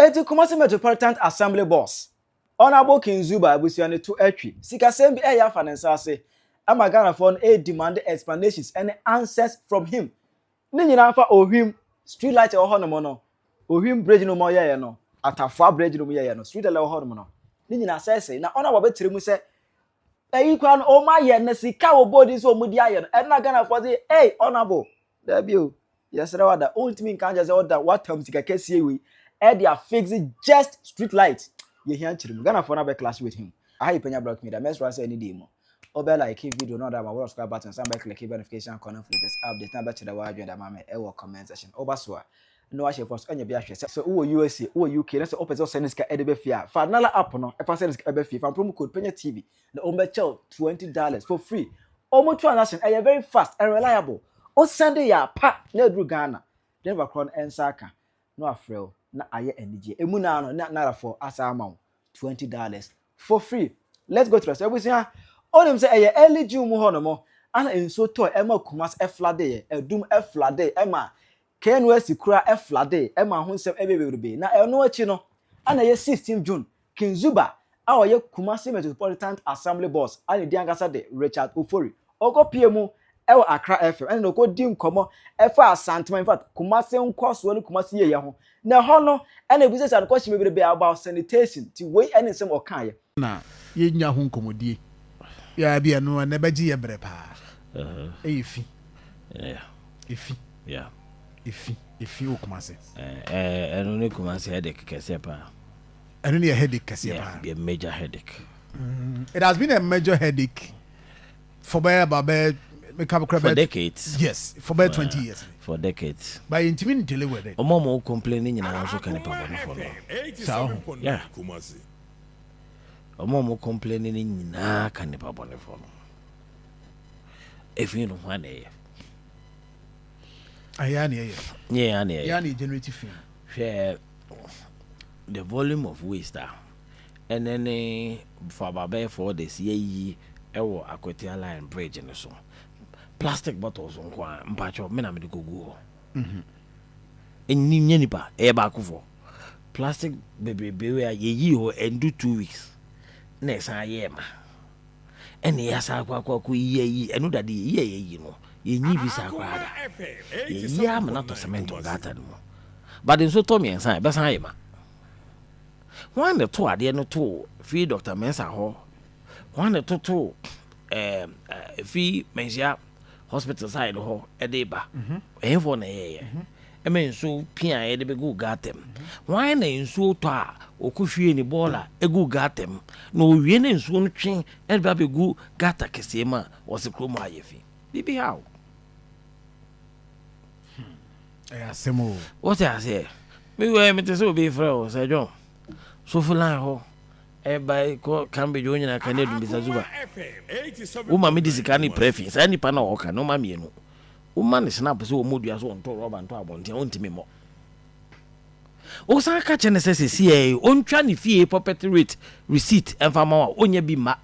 Eti Kumasi Metropolitan Assembly boss, Honourable King Zuba abusua no to atwi sikasɛm bi ɛyɛ afa ne nsa ase ama Ghanafoɔ no ɛredemand explanations ɛne answers from him. Ne nyinaa fa Ohwim street light ɛwɔ hɔnom no, Ohwim bridge no mu ɔyɛeɛ no, Atafoa bridge no mu yɛeɛ no, street light ɛwɔ hɔnom no, ne nyinaa sɛesɛe. Na Honourable bɛkyerɛ mu sɛ ɛyi koraa no wɔn ayɛ na sika a wɔbɔ din sɛ wɔn de ayɛ no, ɛno na Ghanafoɔ se, hey Honourable, daabi o, yɛsrɛ wada, wontumi nka nkyerɛ sɛ ɔda watam sika kɛseɛ wei ɛde afixe just street light. Yɛhia nkyerɛ mu. Ghanafoɔ no abɛ clash with him. Aha yɛ Panya Block Media. Mɛsrɛ sɛ ɛne deɛ mu wobɛ like video na ɔda ama wɔrɔ subscribe button, san bɛ click notification icon for latest update na bɛkyerɛ w'adwene da ma me ɛwɔ comment section. Woba so a na wahyɛ fɔ so ɛnyɛ bi ahwɛ sɛ wowɔ USA, wowɔ UK na sɛ wopɛ sɛ ɔsɛne sika ɛde bɛ fie a, fa Nala app no ɛfa sɛne sika ɛbɛ fie, fa promo code Panya TV na wɔmbɛkyɛw $20 for free. Ɔmo transaction ɛyɛ very fast and reliable. O send yɛ apa na aduru Ghana, driver korɔ no ɛnsa aka na wafrɛ wo na ayɛ anigye emu naa no na narafoɔ asa ama wo $20 for free. Let's go to the abusua. Onim sɛ ɛyɛ early June mu hɔ nom ana nsuo tɔ ɛma Kumasi ɛflood yɛ, Ɛdum ɛflood, ɛma KNUST kura ɛflood, ɛma ho nsɛm ɛbɛ bebrebe. Na ɛno akyi no ana ɛyɛ 16 June, King Zuba a ɔyɛ Kumasi Metropolitan Assembly boss a ne di ankasa de Richard Ofori ɔkɔ pie mu ɛwɔ Accra FM ɛna ɔkɔ di nkɔmɔ ɛfa Asantema, in fact Kumasi nkɔsoɔ ne Kumasi yɛyɛ ho. Na ɛhɔ no ɛna ebisa sɛ question bebrebe about sanitation ti wei ɛne nsɛm ɔkaayɛ. Na yɛnya ho nkɔmmɔdie yɛ bi ɛno ɛnɛ bɛgye yɛ berɛ paa. Ɛyɛ fi, ɛfi, ɛfi, ɛfi wɔ Kumase. Ɛno ne Kumase headache kɛseɛ paa. Ɛno ne yɛ headache kɛseɛ paa. Yeah, major headache. It has been a major headache for bɛyɛ about bɛyɛ meka for decades. Yes, for bɛyɛ 20 years. For decades. But yɛntumi deal with it. Ɔmo a ɔmo complain ne nyinaa nso ka nipa bɔnefoɔ no. Saa ho. Yeah, ɔmo a ɔmo complain ne nyinaa ka nipa bɔnefoɔ no. Efi no ho ana ɛyɛ? Ɛyɛ ne ɛyɛ. Nyɛ yɛ ana ɛyɛ? Ɛyɛ ne generate fi. Hwɛ the volume of waste a ɛnɛ ne for about bɛyɛ 4 days yɛyi ɛwɔ Akwatia line bridge no so, plastic bottles nko a mpakyɛw me na mede kɔgu hɔ. Ɛni nyɛ nipa ɛyɛ baakofoɔ plastic bebrebe a yɛyi hɔ ɛndu 2 weeks na ɛsan yɛɛ ma ɛne yɛasa akɔ akɔ akɔ yi ayi. Ɛno dade yɛyi a yɛyi no, yɛnyi bi saa koraa da. Yɛyi ama no atɔ cement wɔ gutter no mu, but nso tɔ mmiɛnsa a ɛbɛsan ayɛ ma. Wɔn na to adeɛ no to fii Dr Mensa hɔ, wɔn na toto ɛɛ ɛɛ fi Manhyia Hospital side hɔ ɛde ba. Ɛyɛnfoɔ na ɛyɛyɛ ɛmɛ nsuo pia a yɛde bɛgu gutter mu. Wɔn na nsuo tɔ a ɔkɔ hwie ne bɔɔla egu gutter mu na owie ne nsuo no twe ɛde ba bɛgu gutter kɛseɛ mu a wɔsi kurom ayɛ fi bibi ha o. Ɛyɛ asɛm o. Wɔte aseɛ, mi wɔ mi te sɛ obi frɛ o sɛ John Sofo line hɔ ɛba kɔ Cambridge wɔn nyinaa kanea dum bisa Zuba woma mi di sika ne prɛ saa nipa na ɔka ne ɔma mmienu woma ne snap sɛ wɔn mu dua so wɔn ntɔ rɔba ntɔ abɔnten, wɔntumi mmɔ. Wosan ka kyerɛ ne sɛ sɛsi ɛ ɔntwa ne fie property rate receipt ɛmfa ma wa ɔnya bi ma.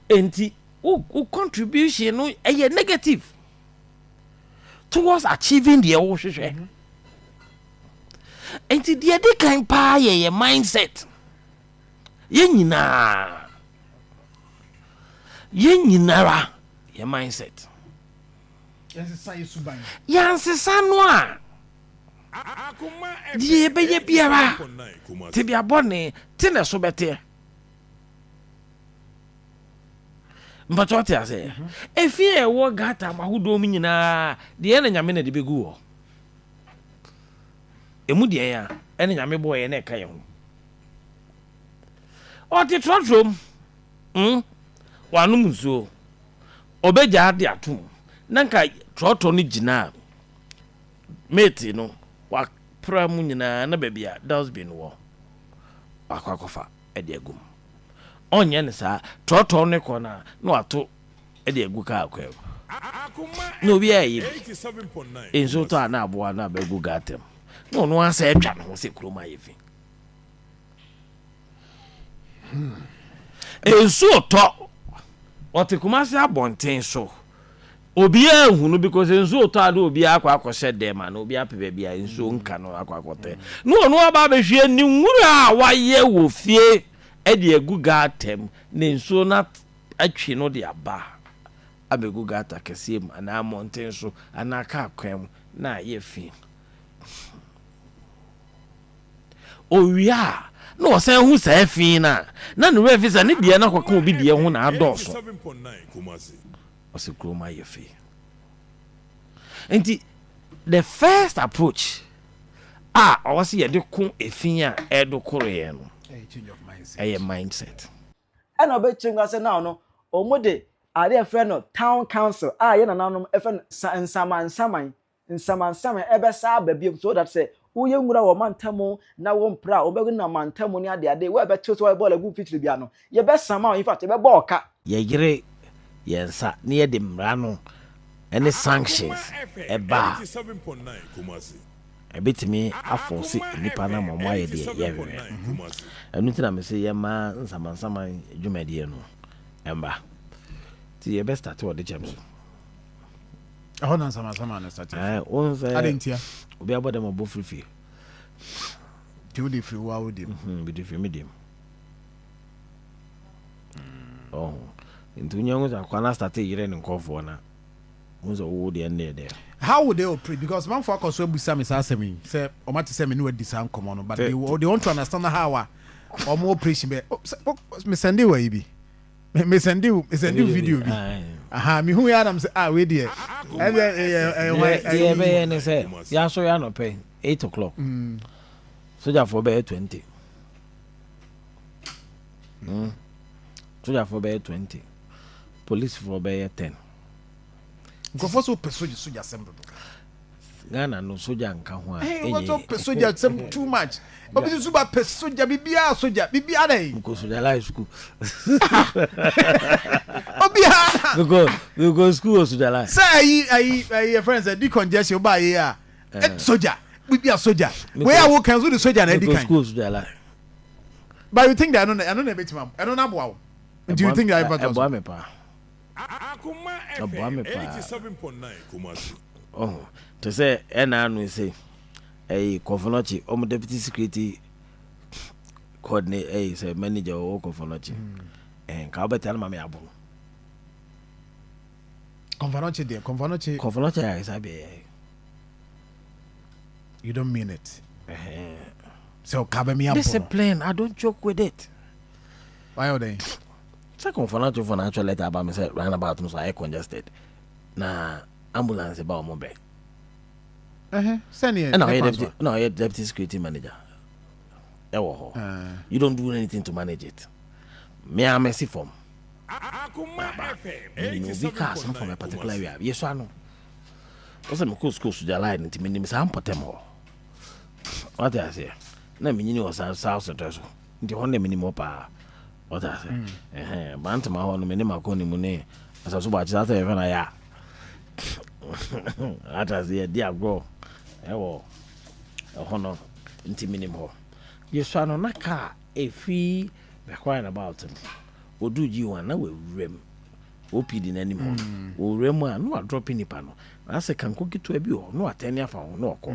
Enti wo contribution no ɛyɛ negative towards achieving deɛ wohwehwɛ. Nti deɛ di kan paa yɛ yɛ mindset. Yɛn nyinara yɛ mindset. Yɛnsesa yɛ suban. Yɛnsesa no a, deɛ yɛbɛyɛ biara tebea bɔne te na so bɛteɛ. Mpatɔ ɔte ase, efi a ɛwɔ gutter ahodoɔ mu nyinaa deɛ ɛna Nyame na de bɛgu hɔ. Emu deɛ yɛn a ɛna Nyame bɔɔ yɛn na ɛka yɛn ho. Ɔte trɔtrɔ mu, wanom nsuo, ɔbɛgya de atom na nka trɔtrɔ no gyina a mate no wapra mu nyinaa na baabi a dustbin wɔ wakɔ akɔfa ɛde agu mu. Ɔnyɛ ne saa, trɔtrɔ no kɔ na wato ɛde agu kaa kwan mu na obi a ɛyɛ bi nsuo tɔ a na aboa na abɛgu gutter mu na ɔno asɛ atwa ne ho sɛ kurom ayɛ fi. Nsuo tɔ, ɔte Kumase abɔnten so. Obiara nhu no because nsuo tɔ a na obiara akɔ akɔhyɛ dɛm a na obiara pɛ baabi a nsuo nka no akɔ akɔtɛ. Na ɔno aba abɛhwie ne nwura a wayɛ wɔ fie de agu gutter mu na nsuo no atwi no de aba abɛgu gutter kɛseɛ mu anaa mmɔnten so anaa kaa kwan mu na ayɛ fi. Owie a, na ɔsan hu saa fi no a, na ne werɛ fi sɛ ne deɛ no akɔka obi deɛ ho na adɔɔso. Ɔsɛ kurom ayɛ fi. Nti, the first approach a ɔwɔ sɛ yɛde ko efi a ɛdokoro yɛn no, ɛyɛ mindset. Ɛna ɔbɛkyerɛ mu sɛ now no, wɔn de adeɛ a yɛfrɛ no town council a yɛn nananom ɛfrɛ no nsamansaman nsamansaman ɛbɛsa aba biom, so that sɛ woyɛ nwura wɔ mantam na wɔmpra a wɔbɛgu na mantam ne adeade wo ɛbɛtew sɛ wɔyɛ bɔɔl agu mfikyiri bia no, yɛbɛsama wo. In fact, yɛbɛbɔ ɔka. Yɛyere yɛn nsa na yɛde mmara no ne sanctions ɛba a, ɛbɛtumi afɔse nnipa no ama ɔmo ayɛ deɛ yɛhwehwɛ. Ɛno nti na mese yɛma nsamansaman dwumadie no ɛmba. Nti yɛbɛ start wɔ de kyɛm so. Ɛhɔ na nsamansaman no start? Wɔn sɛ ade ntia obi abɔ dɛm ɔbɔ firi fie. Nti wode firi wo a wode mu? Mede firi me dem. Ɔho nti wonya hu sɛ akwa no start yerɛ ne nkɔfoɔ na hu sɛ wowo deɛ nne dɛ. How would they operate? Because manfo akɔ so abusa me saa asɛm yi sɛ ɔma te sɛ me ne wadi saa nkɔmmɔ no, but they want to understand how a ɔmo operation bɛ. Oh, me send wɔ yi bi, me send video bi. Aha, me hu ya nam sɛ, ah, wei deɛ ɛdeɛ ɛyɛ ɛyɛ. Deɛ ɛbɛyɛ ne sɛ yɛasɔre anɔpɛ 8 o'clock, sogyafoɔ bɛyɛ 20, Sogyafoɔ bɛyɛ 20, polisifoɔ bɛyɛ 10. Nkurɔfoɔ sɛ wopɛ sogya sogya sɛm dodo. Ghana no, sogya nka ho a. Hey, wɔn sɛ wopɛ sogya sɛm too much. Obi nso ba pɛ sogya, biribiara sogya, biribiara dɛ. Mekɔ sogya life school. Obiara. Mekɔ school wɔ sogya life. Sɛ ayi yɛ fɛn sɛ decongestion ba yi a, sogya, biribiara sogya. Wei a wo kan so de sogya na edi kan. Mekɔ school sogya life. But you think that ɛno na ebetuma ɛno na aboa wo? Do you think that impact? Ɛboa me paa, ɛboa me paa. Ɔho te sɛ ɛna ano sɛ ɛyi Komfo Anokye, ɔmo deputy security coordinator, ɛyi sɛ manager ɔwɔ Komfo Anokye, ɛn ka wobɛta no ma me abo no. Komfo Anokye deɛ, Komfo Anokye. Komfo Anokye ayɛ saa bɛyɛ. You don't mean it sɛ ɔka bɛ mi abo no. Discipline, I don't joke with it. Wayɛ ɔdɛn? Sɛ Komfo Anokye fo na atwɛ letter aba mi sɛ roundabout no so ayɛ congested na ambulance ba, ɔmo bɛ. Sɛneɛ ɛna ɔyɛ deputy security manager ɛwɔ hɔ. You don't do anything to manage it. Me a mɛsi fam aba menim obi cars no from a particular area yɛsɔ ano. Wɔsɛ mekɔ school sogya line nti menim saa mpɔtam hɔ, wate aseɛ? Na menyini wɔ saa south central so nti hɔ na menim hɔ paa, wate aseɛ? Ɛhɛn Bantama hɔ no, me ne makɔ ne mu ne Asaso Baakye saa sɛ yɛfɛ no ayɛ a, wate aseɛ? Yɛdi agorɔ ɛwɔ ɛhɔ no nti menim hɔ. Yɛsua no na kaa ɛfiri bɛkɔ roundabout no ɔduru G1 na wawura mu OPD n'anim hɔ. Wɔwura mu a na wadrop nipa no na asɛ kanko ketewa bi wɔ hɔ na watɛne afa ho na ɔkɔ.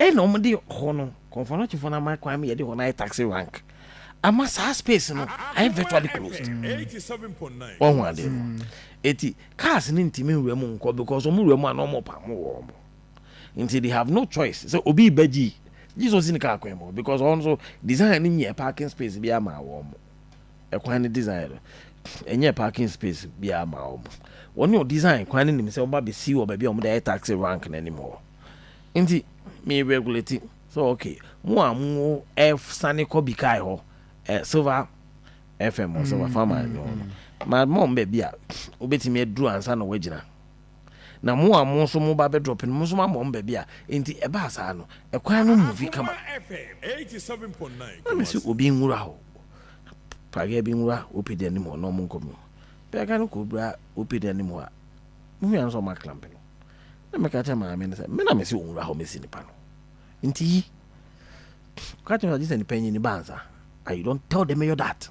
Ɛna wɔn de hɔ no, Komfo Anokyefoɔ no ama kwan ma yɛde hɔ no ayɛ taxi rank ama saa space no ayɛ virtually closed. Wɔn ho adeɛ no eti cars ne ntumi nwura mu nkɔ because wɔn wura mu a na wɔn pa mo wɔ wɔn, nti they have no choice sɛ obi ba gyi Jesus si ne car kwan mu because wɔn nso design no nyɛ parking space bi ama wɔn. Ɛkwan no design no ɛnyɛ parking space bi ama wɔn. Wɔn ne design kwan no nim sɛ wɔn ba bɛsi wɔ baabi a wɔn de ayɛ taxi rank n'anim hɔ, nti me regulate so okay, mo a mo ɛsane kɔ bikae hɔ, Silver FM hɔ, Silver Farmer no hɔ no, ma mo baabi a wobɛtumi aduru ansa na wagyina, na mo a mo nso mo ba bɛ drop no, mo nso mo ama mo baabi a. Nti ɛbaa saa no, ɛkwan no move kama na mɛ sɛ obi nwura hɔ, pragea bi nwura OPD anim hɔ na ɔmo nkɔ mu. Pragea no kɔ wura OPD anim hɔ a, mo hu ya no sɛ ɔmo aclamp no, na mɛka kyerɛ maame no sɛ me na mɛ sɛ ɔnwura hɔ mɛsi nipa no, nti yi ka kyerɛ sɛ gye sɛ nipa nyi ne ba ansa. And you don't tell the mayor that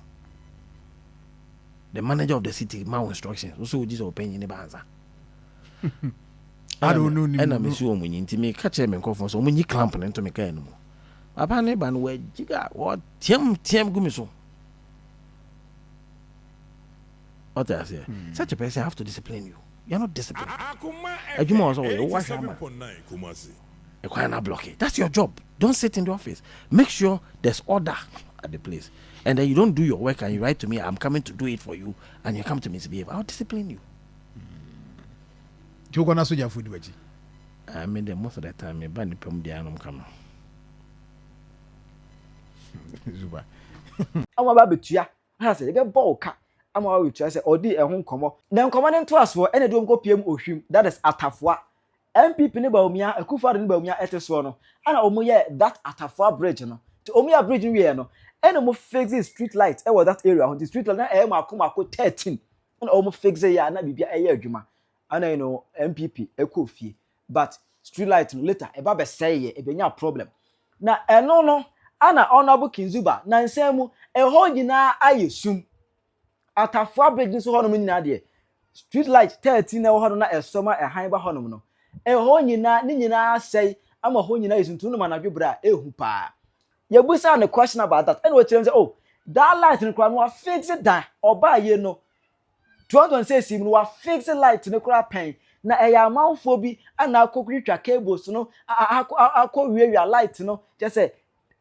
the manager of the city ma wo instructions wo sɛ wogye sɛ ɔpanyin ne ba ansa. Ɛna mesi wɔn nyi, nti meka kyerɛ me nkurɔfoɔ sɛ wɔn nyi clamp no nto me kaa no mu. Papa ne ba no wɔagyiga, wɔteam team gu me so. Ɔte aseɛ? Such a person, I have to discipline you. You are not disciplined. Adwuma wɔ sɛ wɔyɛ, wowahwɛ ama ɛkwan na block it. That's your job. Don't sit in the office. Make sure there's order at the place. And then you don't do your work and you write to me, "I'm coming to do it for you," and you come to misbehave. I'll discipline you. Nti wokɔ na sogyafo di w'akyi? I mean, the most of the time, me ba nipa mu deɛ anom kama. Zuba. Ama ba abɛtua asa sɛ yɛbɛbɔ wo ka ama wa abɛtua sɛ ɔdi ɛho nkɔmmɔ. Na nkɔmmɔ no ntoasoɔ ɛna ɛde wɔn kɔ piem Ohwim, that is Atafoa. NPP ne Bawumia, Akufo-Addo ne Bawumia ɛte soɔ no, ɛna wɔn yɛ that Atafoa bridge no. Nti wɔn yɛ bridge no wieɛ no, ɛna wɔn fix street light ɛwɔ that area hɔ. Nti street light na ɛyɛ mako mako 13 ɛna wɔn fix yɛ a na biribi ɛyɛ adwuma. Ɛna NPP ɛkɔ fie, but street light no later ɛba bɛsɛe yɛ, ɛbɛnya problem. Na ɛno no ana Honourable King Zuba na nsɛn mu ɛhɔ nyinaa ayɛ sum. Atafoa bridge nso hɔnom nyinaa deɛ, street light 13 na ɛwɔ hɔnom na ɛsɔ ma ɛhan ba hɔnom no, ɛhɔ nyinaa ne nyinaa asɛe ama hɔ nyinaa yɛ suntum no ma anadwo berɛ a ɛhu paa. Yɛbusa ne question about that, ɛna wɔkyerɛ mu sɛ, oh, that light no koraa no wafix da ɔbaa yie no 2026 mu no, wafix light no koraa pɛn na ɛyɛ amanfoɔ bi ana akɔ twitwa cables no, akɔ wiawia light no, kyɛ sɛ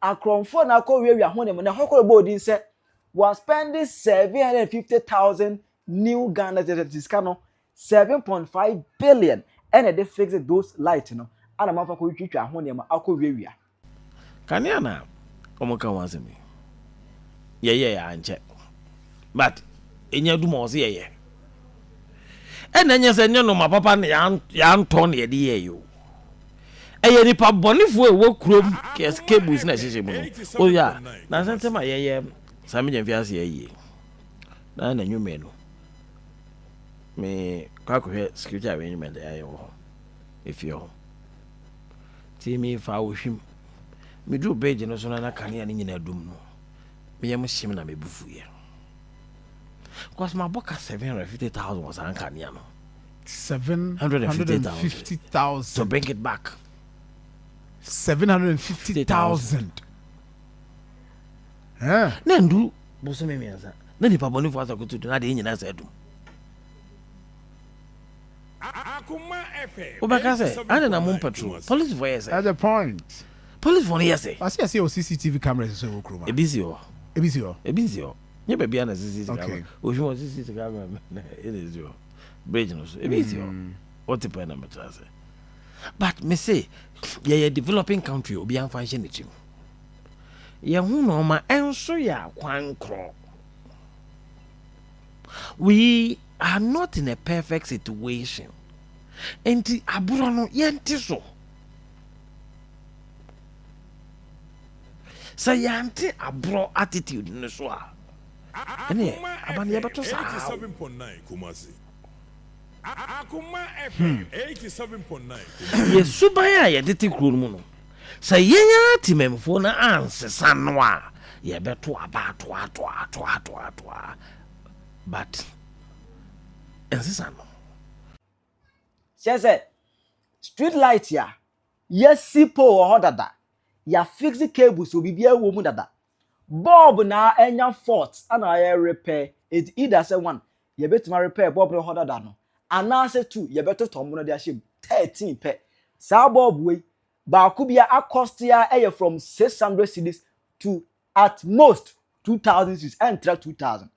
akorɔmfoɔ na akɔ wiawia ho ne mu. Na ɛhɔ kɔ bɔ odin sɛ was spending 750,000 new Ghana cedis, sika no 7.5 billion, ɛna ɛde fix those light no ana amanfoɔ akɔ twitwa ho nneɛma akɔ wiawia. Kanea na ɔmo ka ho asɛm yi, yɛyɛ yɛ ankyɛ, but ɛnya dum a ɔsɛ yɛyɛ. Ɛna nyɛ sɛ nyɛ noma papa na yɛantɔ na yɛde yɛɛ yi o. Ɛyɛ nipa bɔnefoɔ a ɛwɔ kurom, cables na ɛhyehyɛ mu no oyɛ a na asɛntɛm a yɛyɛ saa. Megya mfi ase yɛyie na n'anwummerɛ no me kɔ akɔhwɛ security arrangement a yɛayɛ wɔ hɔ efie hɔ. Nti mefa Ohwim, meduru bridge no so na kanea no nyinaa dum no, meyɛ mo hyem na mebu fuyɛ because mabɔ ka 750,000 wɔ saa nkanea no. 750,000 to bring it back. 750,000. Na ndu bosome 3 na nipa bɔnefoɔ asa koto do na adeɛ nyinaa sɛ adum. Wobɛka sɛ ade na mo patrol policefoɔ yɛ sɛ That's the point. Policefoɔ no yɛ sɛ Ase yɛ sɛ yɛ CCTV cameras nso wɔ kurom a. Ebi si hɔ. Ebi si hɔ. Ebi nsi hɔ. Nyɛ baabi a na CCTV camera ohwim wɔ CCTV camera na ɛna esi hɔ bridge no so. Ebi si hɔ. Wɔte pɛ na mɛtra ase, but me se yɛyɛ developing country. Obi anfa nhyɛ ne tirim yɛn ho nɔɔma ɛnso yɛ akwan korɔ. We are not in a perfect situation, nti aborɔ no yɛnte so. Sɛ yɛante aborɔ attitude no so a, ɛneɛ aba no yɛbɛto saa o. Yɛ suban a yɛde te kuro no mu no, sɛ yɛn ara temamfoɔ no ansesa no a, yɛbɛto aba atoatoatoatoatoatoa, but nsesa no. Kyerɛ sɛ street light a yɛsi pole wɔ hɔ dada, yɛafix cables, wɔ biribiara wɔ mu dada, bulb na ɛnya fault ana yɛ repair. It either sɛ one, yɛbɛtumi repair bulb no hɔ dada no, anaasɛ two, yɛbɛtotɔ mo no de ahyɛ mu. 13 pɛ saa bulb wei baako bi a acost a ɛyɛ from 600 cedis to at most 2,000 cedis, ɛntra 2,000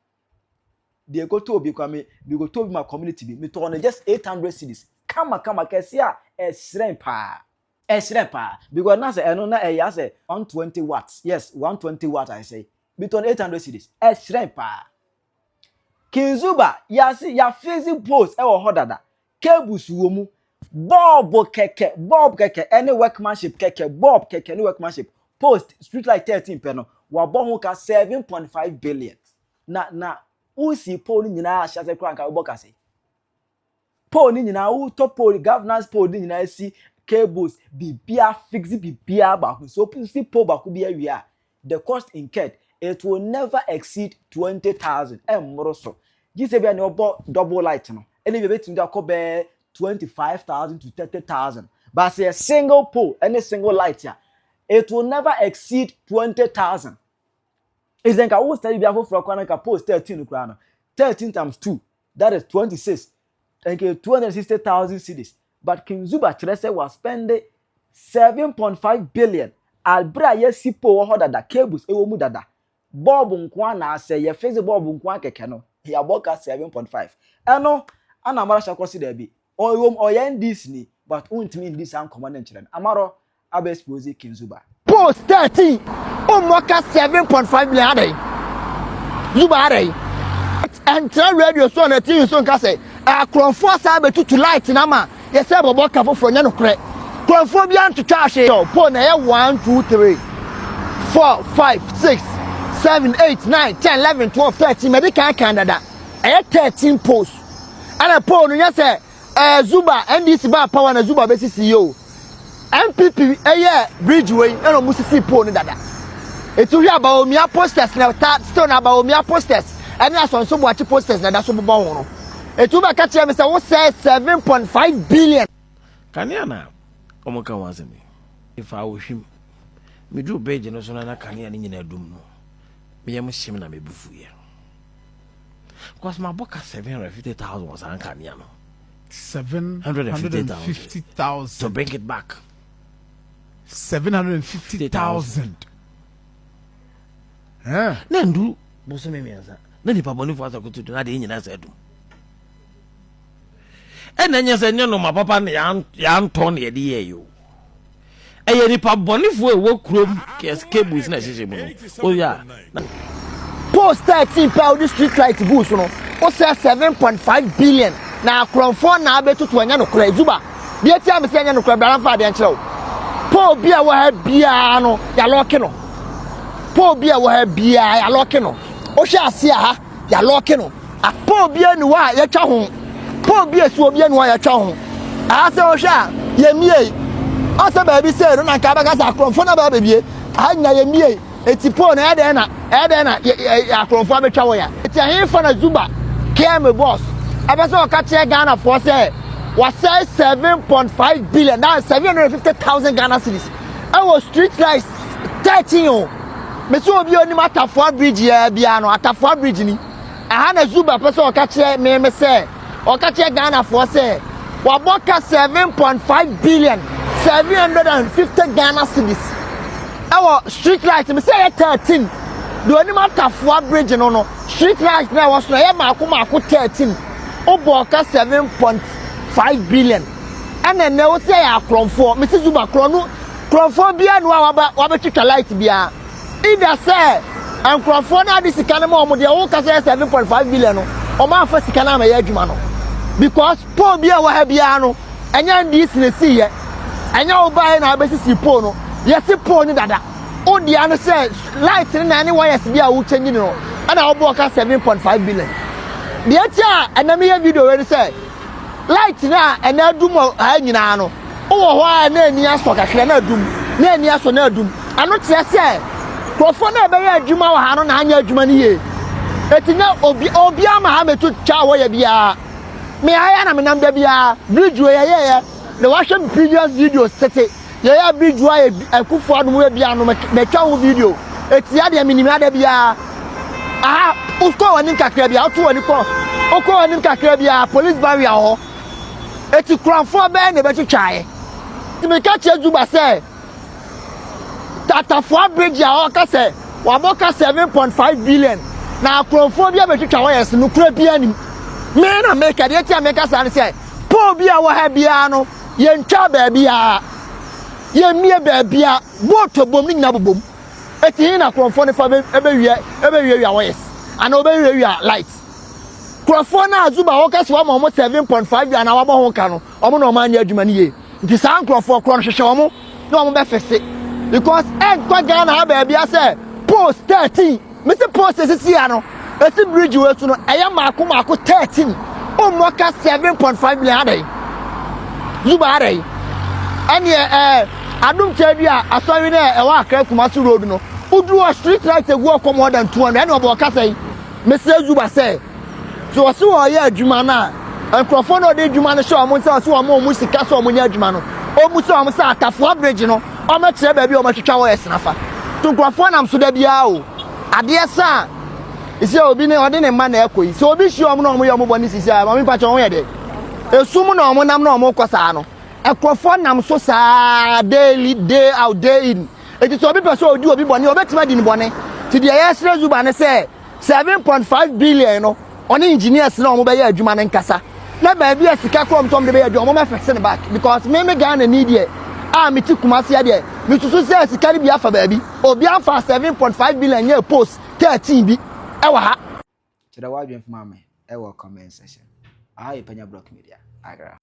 deɛ. Ekoto obi kwa mi bi koto obi ma community bi mi tɔn no just 800 cedis, kama kama kɛse a ɛhyerɛn paa, ɛhyerɛn paa, because na sɛ ɛno na ɛyɛ asɛ 120 watts, yes, 120 watts I say bi tɔn 800 cedis, ɛhyerɛn paa. King Zuba yasi yafix post ɛwɔ hɔ dada, cables wɔ mu, bulb kɛkɛ, bulb kɛkɛ ɛne workmanship kɛkɛ, bulb kɛkɛ ne workmanship, post street light 13 pɛ no wabɔ ho ka 7.5 billion. Na wosi pole no nyinaa ahyɛ ase koraa nka wobɔ kase pole no nyinaa, wotɔ pole, governance pole no nyinaa si cables bibia, fix bibia baako so si pole baako bi awie a, the cost incurred, it will never exceed 20,000. Ɛmmoro so gye sɛ bia nea ɔbɔ double light no ɛna bi ebetumi de akɔ bɛɛ. 25,000 to 30,000, but sɛ yɛ single pole ɛne single light a, it will never exceed 20,000. Ɛsɛ nka wo study bi afoforɔ koraa no, nka post 13 koraa no, 13 times 2, that is 26, nka 260,000 cedis. But King Zuba kyerɛ sɛ wa spend 7.5 billion abere a yɛsi pole wɔ hɔ dada, cables ɛwɔ mu dada, bulb nko ara na asɛ yɛ fix bulb nko ara kɛkɛ no, yɛabɔ ka 7.5. Ɛno ana Amara hyɛ kɔsi daabi, ɔyɛ ɔyɛ NDC ni, but wontumi ndi saa nkɔmɔ no nkyerɛ no. Amarɔ abɛ expose King Zuba. Post 13, wommɔ ka 7.5 billion adɛn? Zuba adɛn? Ɛntena radio so na TV so nka sɛ akorɔmfoɔ saa bɛtutu light no ama yɛsɛ bɔbɔ ka foforɔ. Nyɛ nokorɛ, korɔmfoɔ bi antwitwa ahwee. Pole na ɛyɛ 1, 2, 3, 4, 5, 6, 7, 8, 9, 10, 11, 12, 13. Mɛde kan kan dada, ɛyɛ 13 poles. Ɛna pole no nyɛ sɛ Zuba NDC ba power na Zuba bɛsisi yi o. NPP ɛyɛ bridge wei ɛna ɔmo sisi pole no dada. Etu hwɛ Bawumia posters na ta still na Bawumia posters ɛne Asɔnso Buakye posters na ɛda so bobɔ ho no. Etu bɛka kyerɛ mi sɛ wosɛ 7.5 billion. Kanea na ɔmo ka ho asɛm yi fa ahohwim meduru bridge no so na kanea no nyinaa dum no, meyɛ mo hyem na mebu fuyɛ because mabɔ ka 750,000 wɔ saa nkanea no. 750,000 to bring it back. 750,000. Na nduru bosome 3 na nipa bɔnefoɔ asa koto do na adeɛ nyinaa sɛ adum. Ɛna nyɛ sɛ nyɛ noma papa na yɛantɔ na yɛde yɛɛ yi o. Ɛyɛ nipa bɔnefoɔ a ɛwɔ kurom cables na ɛhyehyɛ mu no oyɛ a. Post 13 pɛ a wode street light gu so no, wosɛ 7.5 billion na akorɔmfoɔ na abɛtutu. Ɛnyɛ nokorɛ, Zuba. Deɛ tia mi sɛ ɛnyɛ nokorɛ, bra fa adeɛ nkyerɛ wo. Pole bi a wɔ ha biara no, yɛa lock no. Pole bi a wɔ ha biara, yɛa lock no. Wohwɛ ase a ha, yɛa lock no. Pole bi ani hɔ a yɛtwa ho, pole bi esi obi ani hɔ a yɛtwa ho. Aha sɛ wohwɛ a, yɛmie ɔsɛ baabi sɛ no na nka abɛka sɛ akorɔmfoɔ na baa bebie aha nyina yɛmie. Eti pole na ɛyɛ dɛn na yɛ akorɔmfoɔ abɛtwa wɔ ya? Eti ahemfa na Zuba KMA boss ɛbɛ sɛ ɔka kyerɛ Ghanafoɔ sɛ wasɛe 7.5 billion, that is 750,000 Ghana cedis, ɛwɔ street lights 13 o. Mesi obi onim Atafoa Bridge yɛ bia no, Atafoa Bridge ni aha na Zuba pɛ sɛ ɔka kyerɛ mímí sɛ ɔka kyerɛ Ghanafoɔ sɛ wabɔ ka 7.5 billion, 750 Ghana cedis, ɛwɔ street light mi sɛ ɛyɛ 13. Deɛ onim Atafoa Bridge no, street light na ɛwɔ so no ɛyɛ maako maako 13. Wobɔ ɔka 7.5 billion, ɛna ɛnɛ wosi ɛyɛ akorɔmfoɔ. Mesi Zuba, korɔ no, korɔmfoɔ biara no a waba wabɛtwitwa light biara, either sɛ nkurɔfoɔ no ade sika no ma ɔmo deɛ wɔka sɛ 7.5 billion no, ɔmo afa sika no ama yɛ adwuma no, because pole bi a ɛwɔ ha biara no, ɛnyɛ NDC na esi yɛ, ɛnyɛ ɔbaa na abɛsisi pole no. Yɛsi pole no dada. Odia no sɛ light no na ɛne wires bi a wokyɛnyi no, ɛna ɔbɔ ɔka 7.5 billion. Deɛ ti a ɛnam yɛ video wei no sɛ light no a ɛna adum wɔ ha nyinaa no, wowɔ hɔ a na ani asɔ kakra na adum, na ani asɔ na adum. Ɛno kyerɛ sɛ nkurɔfoɔ no a ɛbɛyɛ adwuma wɔ ha no na anyɛ adwuma no yie. Eti nyɛ obi obi ama ha mɛtu twa a wɔyɛ biara. Me ha yɛ na menam da biara. Bridge wɔ yɛyɛyɛ na wahwɛ me previous videos tete yɛyɛ bridge wɔ ayɛ Akufo Adom yɛ biara no, mɛtwa ho video. Eti adeɛ menim ada biara aha. Wokɔ w'anim kakra biara, woto w'ani kɔ, wokɔ w'anim kakra biara, police barrier wɔ hɔ. Eti kuranfoɔ bɛyɛ na ɛbɛtwitwaeɛ. Nti meka kyerɛ Zuba sɛ Tatafoa Bridge a ɔka sɛ wabɔ ka 7.5 billion na akorɔmfoɔ bi abɛtwitwa wires no, kura bi anim. Me na meka deɛ ti a meka saa ne sɛ pole bi a wɔ ha biara no, yɛntwa baabiara, yɛmmie baabia, boat bom ne nyinaa bobom. Eti hin na akorɔmfoɔ no fa ɛbɛwia ɛbɛwiawia wires anaa ɔbɛwiawia light? Nkurɔfoɔ no a Zuba wɔka sɛ wɔama wɔn 7.5 billion na wabɔ ho ka no, wɔn na wɔn anyɛ adwuma no yie. Nti saa nkurɔfoɔ korɔ no, hwehwɛ wɔn na wɔn bɛfɛse, because ɛnkɔ Ghana ha baabi asɛ post 13. Mesi post esisi ha no, esi bridge wɔ so no, ɛyɛ maako maako 13. Ɔmmɔ ka 7.5 billion adɛn? Zuba adɛn? Ɛneɛ Adum Kyɛdua asɔre no a ɛwɔ Akra Kumasi road no, woduru hɔ, street light egu hɔ kɔ more than 200. Ɛne ɔbɔ ɔkasa yi. Mesrɛ Zuba sɛ wɔsi wɔyɛ adwuma no a Nkurɔfoɔ no a ɔde adwuma no hyɛ wɔn nsa ɔsɛ wɔn wɔn sika sɛ wɔn nyɛ adwuma no, ɔmu sɛ wɔn sɛ Atafoa bridge no wɔmɛkyerɛ baabi a wɔatwitwa wires no afa. To nkurɔfoɔ nam so da biara o. Adeɛ sa a, sɛ obi ne ɔde ne mma na ɛkɔ yi, sɛ obi hyia wɔn na wɔn yɛ wɔn bɔ ne sisi a, maame mpakyɛ wɔn yɛ dɛ. Esum na wɔn nam na wɔn kɔ saa no. Nkurɔfoɔ nam so saa daily, day out, day in. Eti sɛ obi pɛ sɛ odi obi bɔne, obetumi adi ne bɔne. Ti deɛ yɛsrɛ Zuba ne sɛ 7.5 billion no, ɔne engineers na wɔn bɛyɛ adwuma no nkasa. Na baabi a sika kɔ wɔn sɛ wɔn de bɛyɛ adwuma, wɔn mɛfɛse no back because me me Ghana ni deɛ a mete Kumasi deɛ, mesusu sɛ sika no bi afa baabi. Obi amfa 7.5 billion nyɛ post 13 bi ɛwɔ ha. Kyerɛ w'adwene fama me ɛwɔ comment section. Aha yɛ Panya Block Media. Agra.